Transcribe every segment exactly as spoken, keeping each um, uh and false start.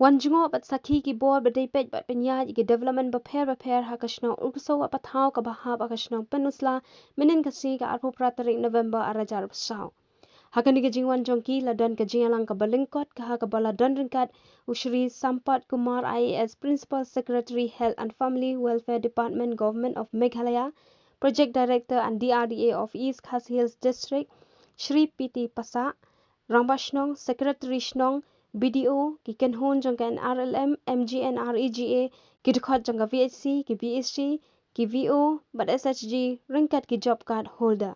Ban jngoh bad sakhi ki bor ba dei peit bad pynïaid ïa ki development bapher bapher ha ka shnong Urksaw Pathaw kaba hap ha ka shnong Pynursla mynhynnin ka sngi ka arphew phra tarik November arhajar arphew saw. Ha kane ka jingwan jong ki la don ka jingïalang kaba lyngkot ka ha kaba la don ryngkat u Shri Sampat Kumar I A S, Principal Secretary, Health and Family Welfare Department, Government of Meghalaya, Project Director and D R D A of East Khasi Hills District, Shri P T Passah, Rangbah Shnong, Secretary Shnong, B D O, ki kynhun jong ka N R L M, M G N R E G A, ki dkhot jong ka V H C, ki V H C, ki V O bad S H G, ryngkat ki job card holder.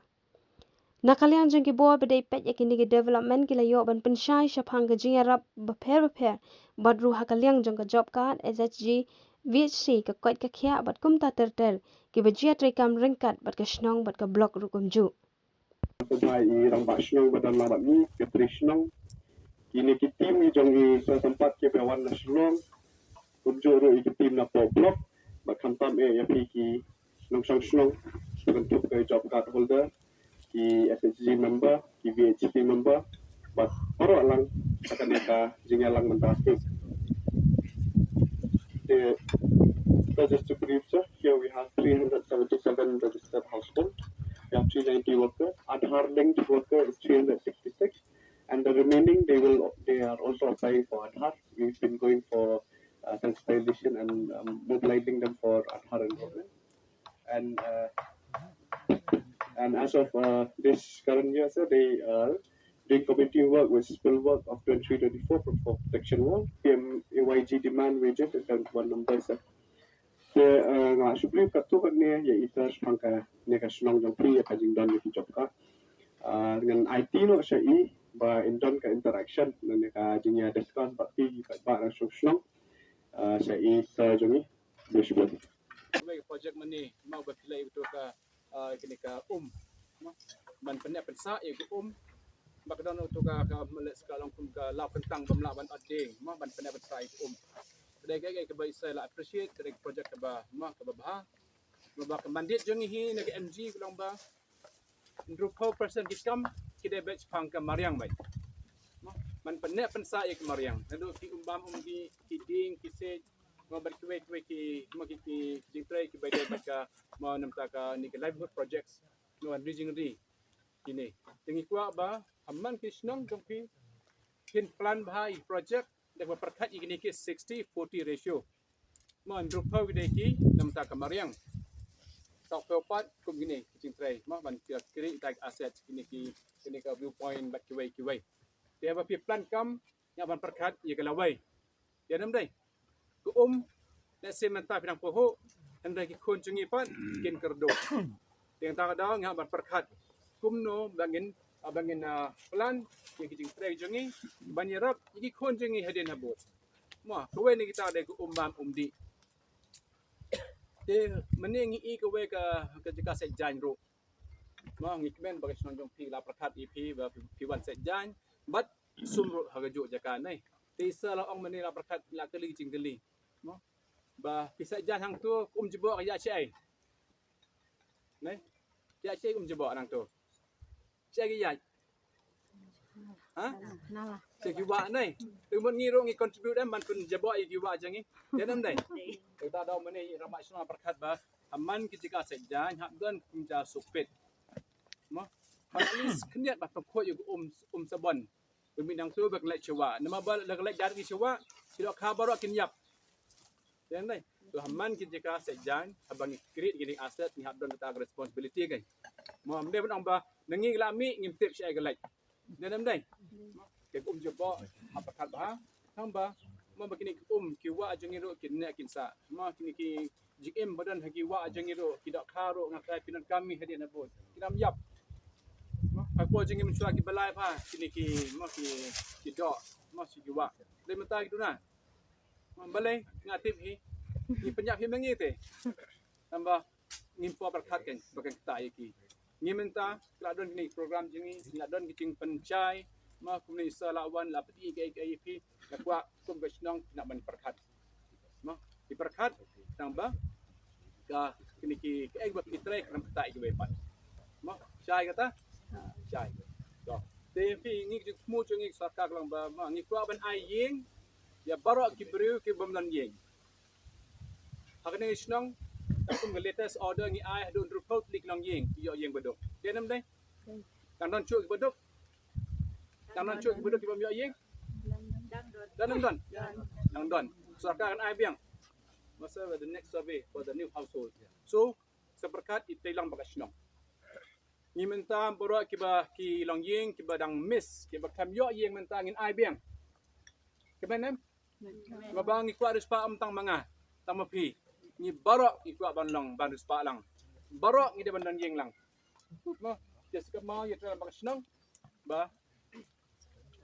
Na ka liang jong ki bor ba dei peit ïa kine ki development ki la ïoh ban pynshai shaphang ka jingïarap bapher bapher, bad ruh ha ka liang jong ka job card, S H G, V H C, ka koit ka khiah bad kumta ter ter, kiba jia treikam ryngkat bad ka shnong bad ka block ruh kumjuh. Sngewbha i rangbah shnong ba don lang bad ngi, ki trai shnong. Kine ki team i jong i Sir Sampat kiba wan na Shillong. Kumjuh ruh i ki team na Pok Block. Bad khamtam eh ïa phi ki nongshong shnong. Kynthup ka job card holder, ki S H G member, ki V H C member. Bad baroh lang ha kane ka jingïalang mynta. Te, so just to brief, sir, here we have three hundred seventy-seven registered households. We have three ninety workers. Aadhaar linked worker is three hundred sixty-six, and the remaining, they will, they are also applying for Aadhaar. We've been going for uh, sensitization and um, mobilizing them for Aadhaar enrollment. And uh, and as of uh, this current year, sir, they are doing community work with spill work of twenty-three twenty-four for, for protection wall, P M A Y G demand wages, and one number, sir. Te, uh, nga shu brief katto katne ïa i Sir shaphang kane ka shnong jong phi, ïa ka jingdon ïa ki job card. Uh, ngan aiti noh sha i ba in don ka interaction ne ka jingïa discuss bad phi, paidbah na shnong shnong. Uh, sha i Sir jong i. Kawei ka project mynne, ma ba phi leh ïa ka, ah, kane ka um. Ma, ban pynneh pynsah ïa ka um. Ba ka don uto ka, ka mleh ka long kum ka law kyntang ba mlah ban ot dieng. Ma, ban pynneh pynsah ïa ka um. Ka dei ka, ka, kaba i Sir la appreciate, ka dei ka project kaba, ma, kaba bha. Ma ba ka mandate jong ngi hi na ka M G ka long ba hynriewphew percent ki kam ki dei beit shaphang ka mariang beit. Ma, ban pynneh pynsah ïa ka mariang. Naduh ki um bam um dih, ki dieng, ki siej, ma bad kiwei kiwei ki, ma ki, ki jingtrei kiba dei bad ka, ma namta kane ka livelihood projects, ma ban ri jingri kine. Te ngi kwah ba ha man ki shnong jong phi kin plan bha ïa ki project, da kaba pyrkhat ïa kine ki sixty forty ratio. Ma hynriewphew ki dei ki namta ka mariang. Sawphew pat kum kine ki jingtrei, ma ban ki, ki ri tai asset kine ki, kine ka viewpoint bad kiwei kiwei. Te haba phi plan kam, ïa ban pyrkhat ïa ka lawei. Ïa nam dei. Ka um, let's say mynta phi dang pahuh, hynrei ki khun jong ngi pat kin kyrduh. Te kata ka daw ngi hap ban pyrkhat kumno ba ngin, ba ngin, ah, plan ïa ki jingtrei jong ngi ban ïarap ïa ki khun jong ngi hadien habud. Ma, kawei na kita dei ka um bam um dih. Te mynne ngi i kawei ka, ka jaka Saitjaiñ ruh. Ma, ngi kmen ba ka shnong jong phi la pyrkhat ïa phi ba phi, phi wan Saitjaiñ bad sum ruh ha kajuh jaka ne. Te i Sir la ong mynne la pyrkhat, la kylli jingkylli. Ma, ba phi Saitjaiñ hangto, um jaboh ka ïaid shaei? Ne? Ïaid shaei um jaboh hangto? Shaei ka ïaid? Ha? Nala. Sha ki wah ne. Te mut ngi ruh ngi contribute em ban pynjaboh ïa ki wah jong ngi. Ïa nam dei. Te ta daw mynne i rangbah shnong pyrkhat ba ha man ki jaka Saitjaiñ hap don kum ja suk pit. Mo. At least khyndiat ba pynkhot ïa ka um, um sabon. Pynmih nangto ba klet sha wah. Namar ba la klet jar ki sha wah, ki dohkha baroh kin ïap. Ïa ne. To ha man ki jaka Saitjaiñ, haba ngi create kine ki asset, ngi hap don kata ka responsibility kan. Mo, ym dei ban ong ba na ngi la mih ngim tip shaei ka leit. Dei ne ym dei? Te ka um jaboh hap pyrkhat bha. Tang ba, mo, ba kine ki um, ki wah jong ngi ruh kin neh kin sah. Mo, kine ki jingim ba don ha ki wah jong ngi ruh, ki dohkha ruh, nga kyrpad phi donkam mih hadien habud. Kin ym ïap. Mo, ha ka por jong ngi mynshuwa kiba lai bha kine ki, mo, ki, ki doh, mo, sha ki wah. Dei mynta ki duna. Mo, balei nga tip hi. Ngi pynïap hi ma ngi te. Tang ba ngim pyrkhat kan ba kan ktah ïa ki. Ngi mynta ki la don kine ki program jong ngi, ki la don ki jingpynshai. Ma kumne i Sir la wan la pyni kaei kaei ïa phi, nga kwah kum ka shnong phi nang ban pyrkhat. Ma ki pyrkhat tang ba ka kine ki kaei ba phi trei kan ktah ïa kiwei pat. Ma shai kata? Shai. To. Te phi ngi ki jingthmu jong ngi sorkar ka long ba ma ngi kwah ban ai ïing ïa baroh ki briew ki bym don ïing. Ha kane ka shnong, katkum ka latest order ngi ai haduh hynriewphew tylli ki longïing ki ïoh ïing baduk. Dei ne ym dei? Dang don shuh ki baduk? Dang don shuh ki baduk ki bym ïoh ïing? Dang don? Dang don. Sorkar kan ai biang masa the next survey for the new household. So, sa pyrkhat i tei lang bad ka shnong. Ngi mynta baroh kiba ki longïing kiba dang miss, kiba khlem ïoh ïing mynta ngin ai biang. Kmen em? Kaba ngi kwah riewspah ym tang ma nga, tang ma phi. Ngi baroh ngi kwah ban long, ban riewspah lang. Baroh ngi dei ban don ïing lang. Mo, ïa sa kaba ïa trai bad ka shnong ba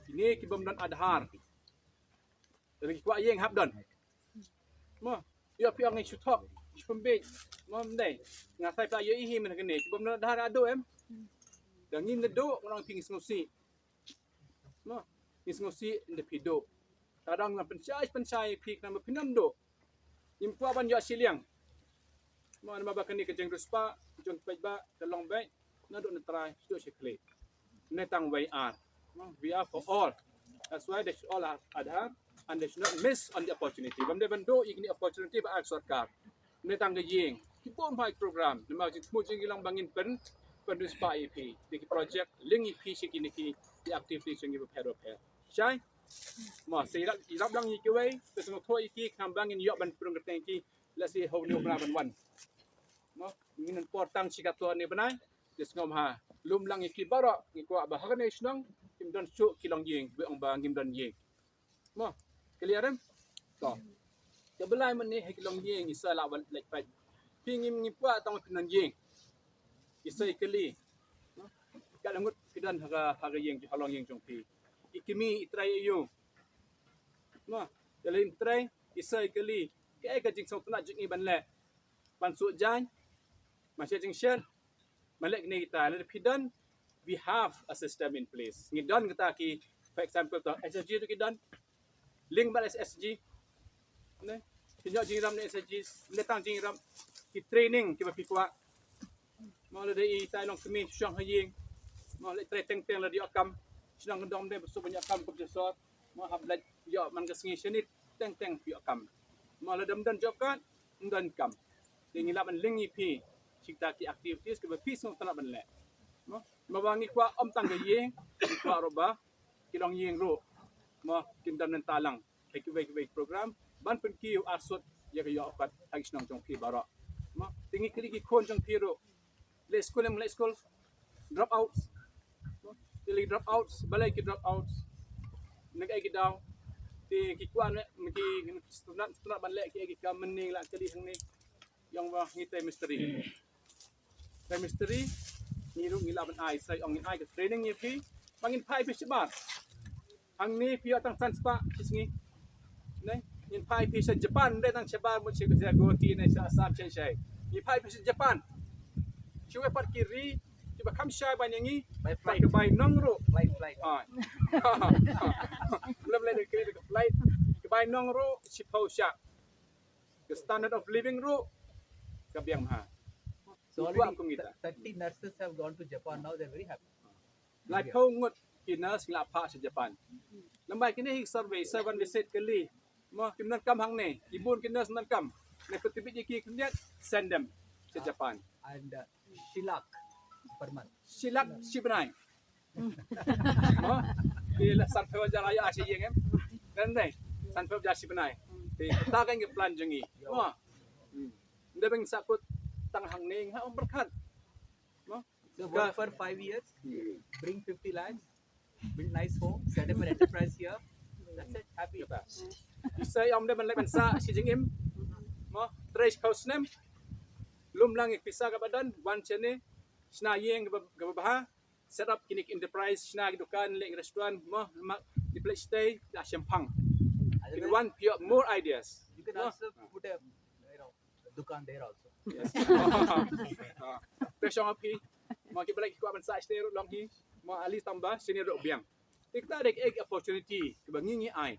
kine ki bym don Aadhaar. Lada ki kwah ïing hap don. Mo, ïa phi ong ngi shu thok, shu pynbeit. Mo, ym dei. Nga sai phi ïa i hi mynta kane. Ki bym don Aadhaar nga duh em? Da ngim da duh, nga ong phi ngi sngewsih. Mo, ngi sngewsih ynda phi duh. Ka dang nga pynshai pynshai ïa phi khnang ba phin ym duh. Ngim kwah ban ïoh shiliang. Mo, namar ba kane ka jingriewspah jong ki paidbah ka long beit naduh na trai shaduh sha khlieh. Ym dei tang wei ar. Mo, we are for all. That's why they should all have Aadhaar and they should not miss on the opportunity. Bym dei ban duh ïa kine opportunity ba ai sorkar. Ym dei tang ka ïing, ki bun bha ki program. Namar jingthmu jong ngi long ba ngin pyn, pynriewspah ïa phi. Dei ki project link ïa phi sha kine ki, ki activity jong ngi bapher bapher. Shai? Mo, sa ïarap, ïarap lang ïa kiwei, te sngewthuh ïa ki khnang ba ngin ïoh ban pynrung kyrteng ki, lehse ha une u bnai ban wan. Mo, ngin don por tang shi katto ne bnai, te sngewbha. Lum lang ïa ki baroh, ngi kwah ba ha kane shnong kim don shuh ki longïing, ba ong ba ngim don ïing. Mo, clear em? To. Te balei mynne ha ki longïing i sa lah ban leit peit. Phi ngim, ngim kwah tang phi don ïing. I sa i kylli. Mo, ka la ngut phi don ha ka, ha ka ïing, ha longïing jong phi. I kmie i trei aïu. Mo, ïa lei i trei, i sa i kylli. Kaei ka jingsngewtynnat jong i ban leh. Ban suh jaiñ. Ban shet jingshet. Ban leh kine kita, lada phi don, we have a system in place. Ngi don kita ki, for example, to S H G to ki don. Link bad S H G. Ne? Ki ïoh jingïarap na S H G, ne tang jingïarap. Ki training kiba phi kwah. Mo lada i tai long kmie shong ha ïing. Mo leh trei teng teng lada ïoh kam. Shnong kyndong de ba suk ban ïoh kam kum jingshor. Mo hap leit ïoh man ka sngi shanit teng teng phi ïoh kam. Mo lada ym don job card, ym don kam. Te ngi lah ban link ïa phi. Shi kita ki activities kiba phi sngewtynnat ban leh. Mo, mo ba ngi kwah ym tang ka ïing, ngi kwah ruh ba ki longïing ruh. Mo, kin don nangta lang. Ha kiwei kiwei ki program ban pynkiew arsut ïa ka ïoh pat ha ki shnong jong phi baroh. Mo, te ngi kylli ki khun jong phi ruh. Leh skul em leh skul. Drop outs. Mo, te leh drop outs, balei ki drop outs. Na kaei ki daw. Te ki kwah ne, ki, ki sngewtynnat, sngewtynnat ban leh kiei ki kam mynne la kylli hangne. Ïa ong ba ngi trei mistri. Trei mistri, ngi ruh ngi lah ban ai, sa ong ngin ai ka training ïa phi. Ba ngin phai phi shabar. Hangne phi ïoh tang san spah shi sngi. Ne, ngin phai phi sha Japan, ym dei tang shabar mut sha Guwahati ne sha Assam sha shai. Ngin phai phi sha Japan. Shuwa pat ki ri kiba kham shai ban ïa ngi. By flight. Ka bai nong ruh. Flight, flight. Ah. Lem lem ki ri ka flight. Ka bai nong ruh shiphew shah. Ka standard of living ruh ka biang bha. So already kum kita. Thirty nurses have gone to Japan now, they're very happy. Laiphew ngut ki nurse ngi la phah sha Japan. Lymbai kine hi survey, survey visit kali. Mo kim donkam hangne, ki bun ki nurse donkam. Ne pynthikna ïa ki khyndiat, send them sha Japan. And uh, shi lak per month. Shi lak shi bnai. Mo, ki la sanphew hajar ïa shi ïing em. Kan dei. Sanphew hajar shi bnai. Te ta kan ki plan jong ngi. Mo. Hmm. Nda beng sakut tang hangne ha ong berkat. Mo. So work for five years, bring fifty lakhs, build nice home, set up an enterprise here. That's it. Happy. Isa ïa ong da ban leh ban sah shi jingim. Mo, trei shiphew snem. Lum lang ïa pisa kaba don, wan shane, shna ïing kaba, kaba bha, set up kine ki enterprise, shna ki dukan, leh ki restaurant, mo, ma, ki plate shatei, la shemphang. Kin wan phi ïoh more ideas. You can also put a, you know, dukan there also. Yes. Te shong phi, mo ki balei ki kwah ban sah shatei ruh long hi, mo at least tang ba, shane ruh biang. Te kita dei ki opportunity, kiba ngi ngi ai.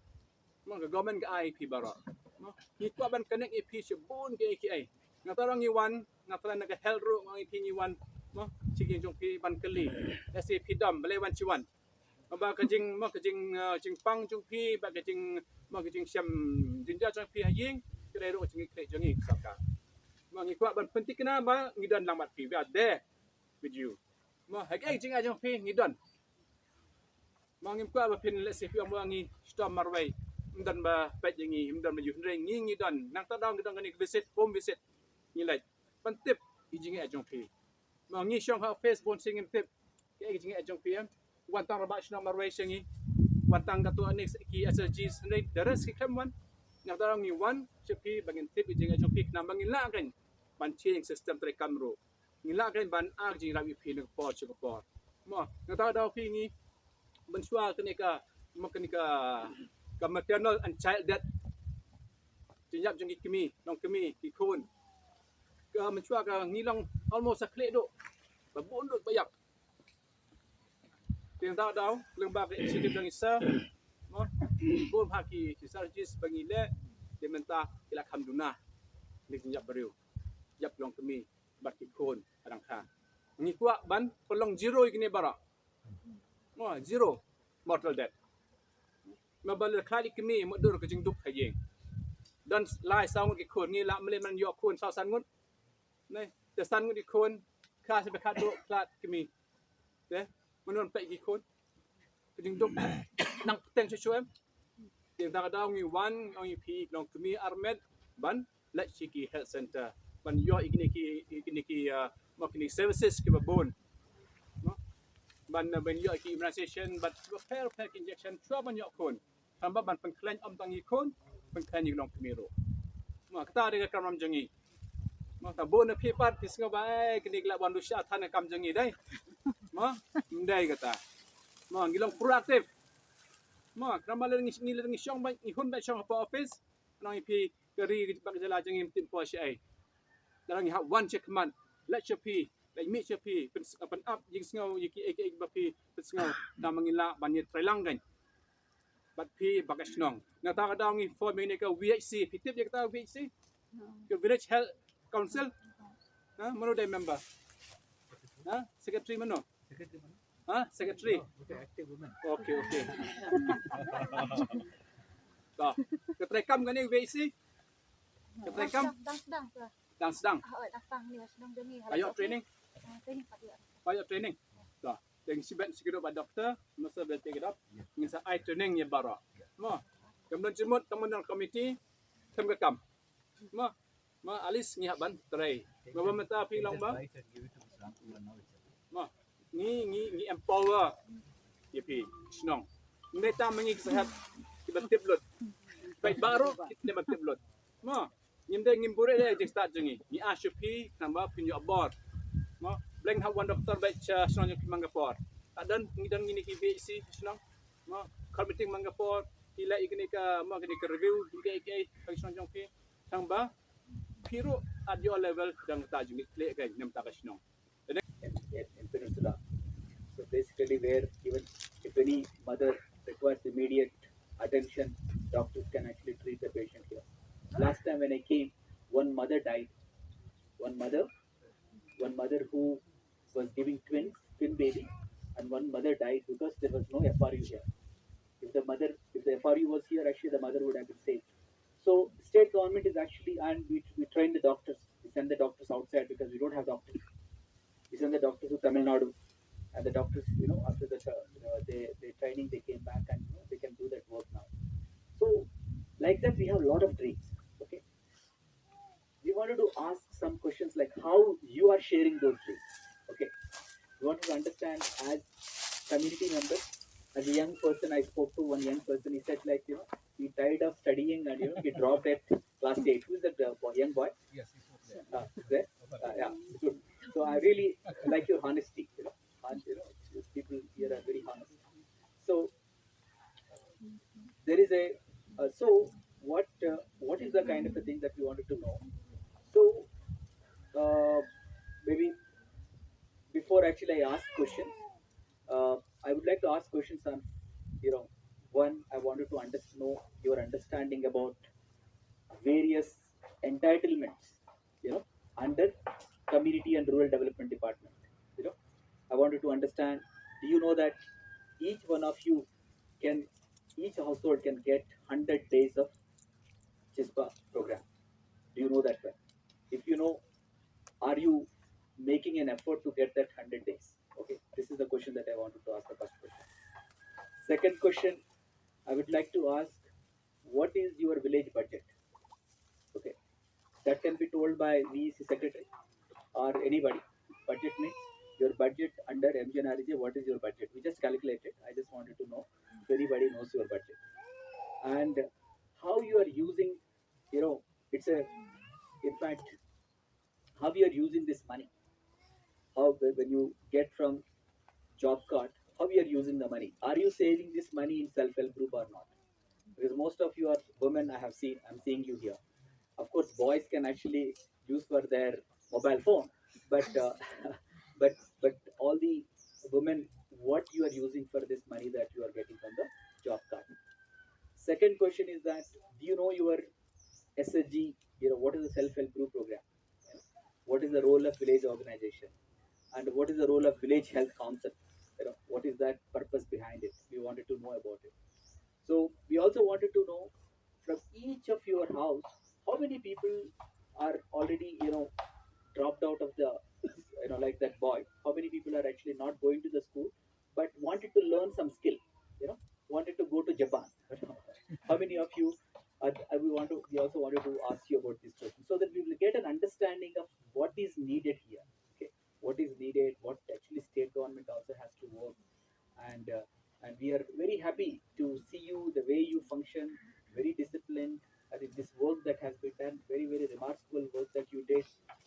Mo ka government ka ai phi baroh. Mo ngi kwah ban connect ïa phi shibun kiei kiei. Nga tharai ngi wan, nga tharai na ka health ruh ngi phi ngi wan. Mo shi ki jong phi ban kylli. Lehse phi dom, balei wan shi wan. Mo ba ka jing, mo ka jing, uh, jingpang jong phi, ba ka jing, Mo, ki jingshem jingjia jong phi ha ïing, ki dei ruh jingkit khlieh jong ngi ka sorkar. Mo, ngi kwah ban pynthikna ba ngi don lang bad phi, we are there with you. Mo, ha ki jingeh jong phi ngi don. Mo, ngim kwah ba phin leh sih phi ong ba ngi shitom marwei, ym don ba peit ïa ngi, ym don ba ïohi, hynrei ngi ngi don. Nangta daw ngi don kane ka visit, home visit. Ngi leit ban tip ïa ki jingeh jong phi. Mo, ngi shong ha office bun sien ngim tip ïa ki jingeh jong phi. Wan tang rangbah shnong marwei sha ngi, wan tang katto katne ki S S Gs, hynrei the rest ki khlem wan. Nangta daw ngi wan sha phi ba ngin tip ïa ki jingeh jong phi, khnang ba ngin lah kein ban change system treikam ruh. Ngi lah kein ban ai ka jingïarap ïa phi na ka por sha ka por. Mo, nangta daw phi ngi mynshuwa kane ka, mo, kane ka, ka maternal and child death. Jingïap jong ki kmie, nongkmie, ki khun. Ka mynshuwa ka ngi long almost ha khlieh duh. Ba bun duh ba ïap. Te nangta daw lyngba ka initiative jong i sir, mo, bun ha ki, ki S S Gs ba ngi leh, te mynta ki la kham duna. Ngi jingïap briew, ïap nongkmie bad ki khun, arang kha. Ngi kwah ban pynlong zero ïa kine baroh. Mo, zero mortal death. Mo, ba la khlad ïa ki kmie, mo, dur ka jingduk ha ïing. Don lai saw ngut ki khun, ngi lah mlien ban ïoh khun saw san ngut. Ne, te san ngut ki khun, kha sha ba khatduh khlad kmie. Te, mano ban peit ki khun? Ka jingduk nang pateng shuh shuh em. Te nangta ka daw ngi wan, ong ïa phi nongkmie armet ban leit sha ki health center ban ïoh ïa kine ki, ïa kine ki, ah, mo, kine services kiba bun. Mo? Ban, ban ïoh ki immunization, ban pher pher ki injection, shuwa ban ïoh khun. Tang ba ban pynkhlaiñ ym tang ïa ki khun, pynkhlaiñ ïa ki nongkmie ruh. Mo, kata dei ka kamram jong ngi. Mo, ta bun na phi pat phi sngew ba, eh, kine ki la wan dusha than ka kam jong ngi dei. Mo, ym dei kata. Mo, ngi long proactive. Mo, khnang ba lada ngi, ngi, lada ngi shong ba, ngi hun ba shong hapoh office, nang ïa phi ka ri ka jylla jong ngi ym tip por shaei. Lada ngi hap wan sha khmat, leit sha phi, leit mih sha phi, pyn, pyn-ap jingsngew ïa kiei kiei ba phi pynsngew, tang ba ngin lah ban ïatreilang kein bad phi bad ka shnong. Nangta ka daw ngi form ïa kane ka V H C, phi tip ïa kata V H C? Ka Village Health Council. Ha, mano dei member? Ha, secretary mano? Ha, secretary? Okay, okay. To, ka treikam kane V H C? Ka treikam? Dang sdang, sir. Dang sdang. Ah, oh, dang sdang ni, sdang jong ngi. Ka ïoh training? Ah, training pat ïoh. Ka ïoh training. To, dang sibet sikup bad doctor, masa bel take it up. Ngin sa ai training ïa baroh. Mo. Kam don jingmut tang ban committee, kam ka kam. Mo. Mo, at least ngi hap ban trei. Ba ba mynta phi long ba. Mo, ngi, ngi, ngi empower ïa phi shnong. Ngi tam ngi ki sahiat kiba tip lut. Peit baroh kine ba tip lut. Mo, ngim dei, ngim buhrieh de jingstad jong ngi. Ngi ask ïa phi tang ba phin ïoh bor. Mo, bleng hap wan doctor beit sha shnong jong phi man ka por. Tad don, ngi don ngi ne ki V H C shnong. Mo, committee man ka por. Ki leh ïa kine ka, mo, kine ka review, kine ka, ka shnong jong phi. Tang ba phi ruh at your level dang ta jingkit leh ka nem ta ka shnong. In, in, in Peninsula. So basically, where even if any mother requires immediate attention, doctors can actually treat the patient here. Last time when I came, one mother died. One mother, one mother who was giving twins, twin baby, and one mother died because there was no F R U here. If the mother, if the F R U was here, actually the mother would have been saved. So state government is actually, and we, we train the doctors. We send the doctors outside because we don't have doctors. We send the doctors to Tamil Nadu, and the doctors, you know, after the, uh, you know, they, they training, they came back and, you know, they can do that work now. So like that, we have a lot of dreams. Okay, we wanted to ask some questions like how you are sharing those dreams. Okay, we wanted to understand as community members, as a young person, I spoke to one young person. He said, like, you know, he tired of studying and, you know, he dropped at class eight. Who is that, uh, boy, young boy? Yes, he's not there. Uh, there? Uh, yeah, good. So I really like your honesty. You know, and, you know, people here are very honest. So there is a, uh, so what, uh, what is the kind of a thing that we wanted to know? So, uh, maybe before actually I ask questions, uh, I would like to ask questions on, you know, one, I wanted to understand, know your understanding about various entitlements, you know, under community and rural development department. You know, I wanted to understand, do you know that each one of you can each household can get hundred days of Chizpa program. Do you know that well? If you know, are you making an effort to get that hundred days? Okay, this is the question that I wanted to ask, the first question. Second question, I would like to ask, what is your village budget? Okay, that can be told by V E C secretary or anybody. Budget means your budget under M G N R E G I, what is your budget? We just calculated. I just wanted to know if anybody knows your budget and how you are using, you know, it's a, in fact, how you are using this money. How, when you get from job card, how you are using the money? Are you saving this money in self-help group or not? Because most of you are women, I have seen, I'm seeing you here. Of course, boys can actually use for their mobile phone, but uh, but but all the women, what you are using for this money that you are getting from the job card? Second question is that, do you know your S H G? You know, what is the self-help group program? What is the role of village organization? And what is the role of village health council? You know, what is that purpose behind it? We wanted to know about it. So we also wanted to know from each of your house, how many people are already, you know, dropped out of the, you know, like that boy? How many people are actually not going to the school but wanted to learn some skill? You know, wanted to go to Japan. How many of you? Are, we want to. We also wanted to ask you about this question so that we will get an understanding of what is needed here. Okay, what is needed? What actually state government also has to work, and uh, and we are very happy to see you, the way you function, very disciplined. I think this work that has been done, very, very remarkable work that you did.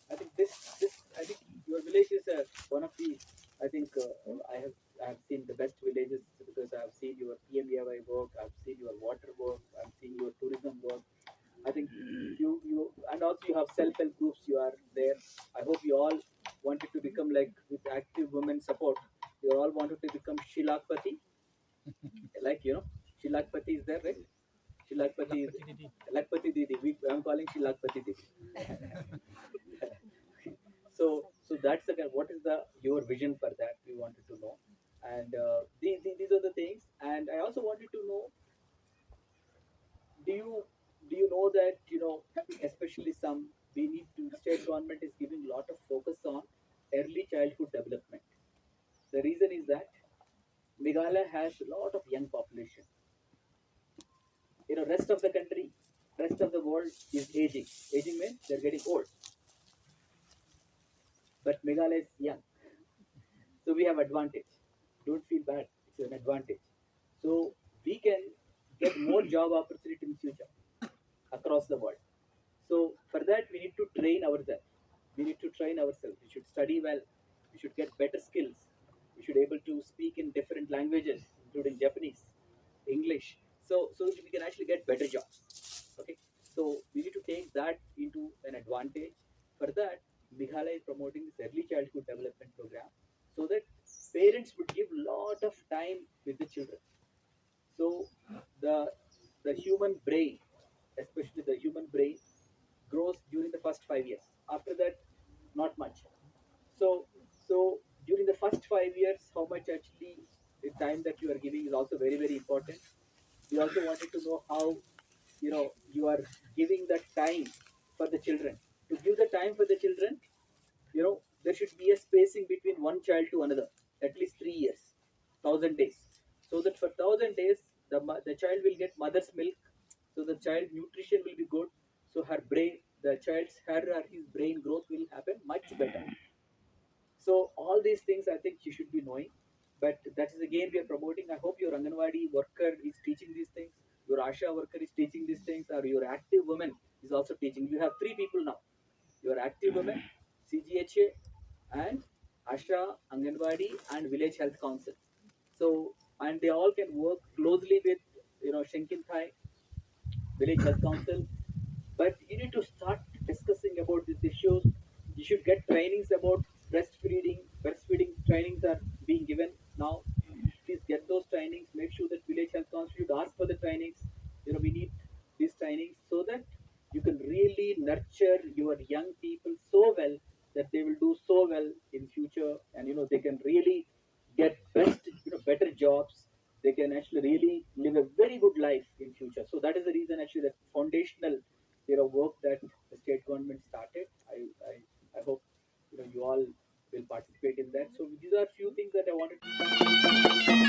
I think this this I think your village is uh, one of the, I think uh, I have I have seen the best villages because I have seen your P M A Y work, I have seen your water work, I have seen your tourism work. I think you you and also you have self-help groups, you are there. I hope you all wanted to become like with active women support. You all wanted to become Shilakpati, like, you know, Shilakpati is there, right? Shilakpati, Lakpati Didi. We, I'm calling Shilakpati Didi. So, so that's the kind. What is the your vision for that? We wanted to know. And uh, these, these are the things. And I also wanted to know, do you do you know that, you know, especially some, we need to, state government is giving a lot of focus on early childhood development. The reason is that Meghalaya has a lot of young population. You know, rest of the country, rest of the world is aging. Aging means they're getting old. But Meghalaya is young. So we have advantage. Don't feel bad. It's an advantage. So we can get more job opportunity in future across the world. So for that, we need to train ourselves. We need to train ourselves. We should study well. We should get better skills. We should able to speak in different languages, including Japanese, English. So, so we can actually get better jobs. Okay. So we need to take that into an advantage. For that, Meghalaya is promoting this early childhood development program so that parents would give lot of time with the children. So the the human brain, especially the human brain, grows during the first five years. After that, not much. So so during the first five years, how much actually the time that you are giving is also very, very important. We also wanted to know how, you know, you are giving that time for the children. To give the time for the children, you know, there should be a spacing between one child to another, at least three years, thousand days, so that for thousand days the the child will get mother's milk, so the child nutrition will be good, so her brain, the child's, her or his brain growth will happen much better. So all these things I think you should be knowing. But that is again we are promoting. I hope your Anganwadi worker is teaching these things, your ASHA worker is teaching these things, or your active woman is also teaching. You have three people now. Your active women, C G H A, and ASHA, Anganwadi, and Village Health Council. So, and they all can work closely with, you know, Shinkinthai, Village Health Council. But you need to start discussing about these issues. You should get trainings about breastfeeding. Breastfeeding trainings are being given now. Please get those trainings. Make sure that Village Health Council should ask for the trainings. You know, we need these trainings so that you can really nurture your young people so well that they will do so well in future, and, you know, they can really get best, you know, better jobs, they can actually really live a very good life in future. So that is the reason actually that foundational, you know, work that the state government started. I, I, I hope, you know, you all will participate in that. So these are few things that I wanted to